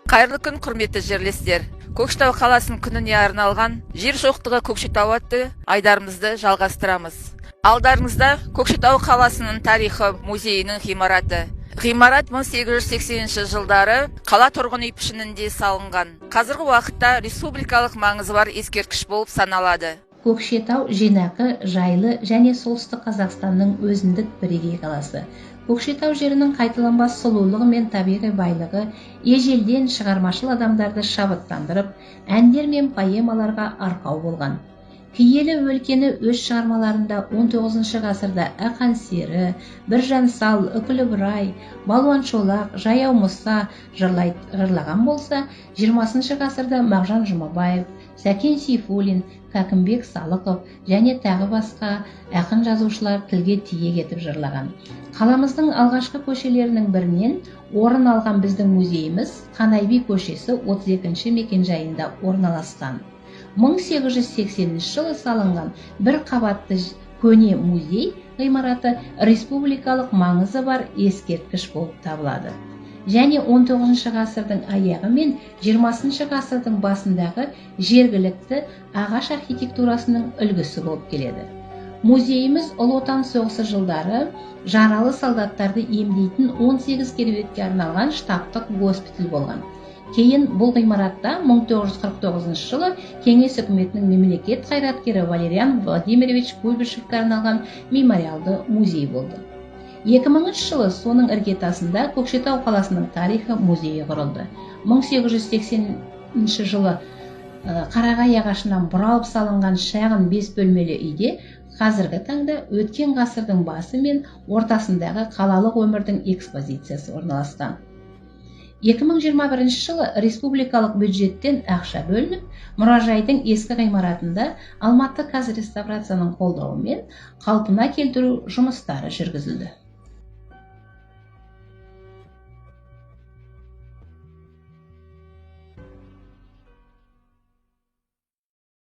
Қайырлы күн, құрметті жерлестер! Көкшетау қаласының күніне арналған «Жер шоқтығы Көкшетау» атты айдарымызды жалғастырамыз. Алдарыңызда Көкшетау қаласының тарихы музейінің ғимараты. Ғимарат 1880 жылдары қала тұрғын үй пішінінде салынған. Қазіргі уақытта республикалық маңызы бар ескерткіш болып саналады. Көкшетау жинақы, жайлы және Солтүстік Қазақстанның өзіндік бірегей қаласы. Көкшетау жерінің қайталанбас сұлулығы мен табиғи байлығы ежелден шығармашыл адамдарды шабыттандырып, әндер мен поэмаларға арқау болған. Киелі өлкені өз шығармаларында 19 ғасырда Ақан сері, Біржан сал, Үкілі Ыбырай, Балуан Шолақ, Жаяу Мұса жырлаған болса, 20 ғасырда Мағжан Жұмабаев, Сәкен Сейфуллин, Кәкімбек Салықов және тағы басқа ақын жазушылар тілге тиек етіп жырлаған. Қаламыздың алғашқы көшелерінің бірінен орын алған біздің музейіміз Қанай би көшесі 32 мекенжайында орналасқан. 1880 жылы салынған бір қабатты көне музей ғимараты республикалық маңызы бар ескерткіш болып табылады және 19 ғасырдың аяғы мен 20 ғасырдың басындағы жергілікті ағаш архитектурасының үлгісі болып келеді. Музейіміз Ұлы Отан соғысы жылдары жаралы солдаттарды емдейтін 18 кереуетке арналған штабтық госпиталь болған. Кейін бұл ғимаратта 1949 жылы Кеңес үкіметінің мемлекет қайраткері Валериан Владимирович Куйбышевке арналған мемориалды музей болды. 2003 жылы соның іргетасында Көкшетау қаласының тарихы музейі құрылды. 1880 жылы қарағай ағашынан бұралып салынған шағын бес бөлмелі үйде қазіргі таңда өткен ғасырдың басы мен ортасындағы қалалық өмірдің экспозициясы орналасқан. 2021 жылы республикалық бюджеттен ақша бөлініп, мұражайдың ескі ғимаратында Алматы Қазреставрацияның қолдауымен қалпына келтіру жұмыстары жүргізілді.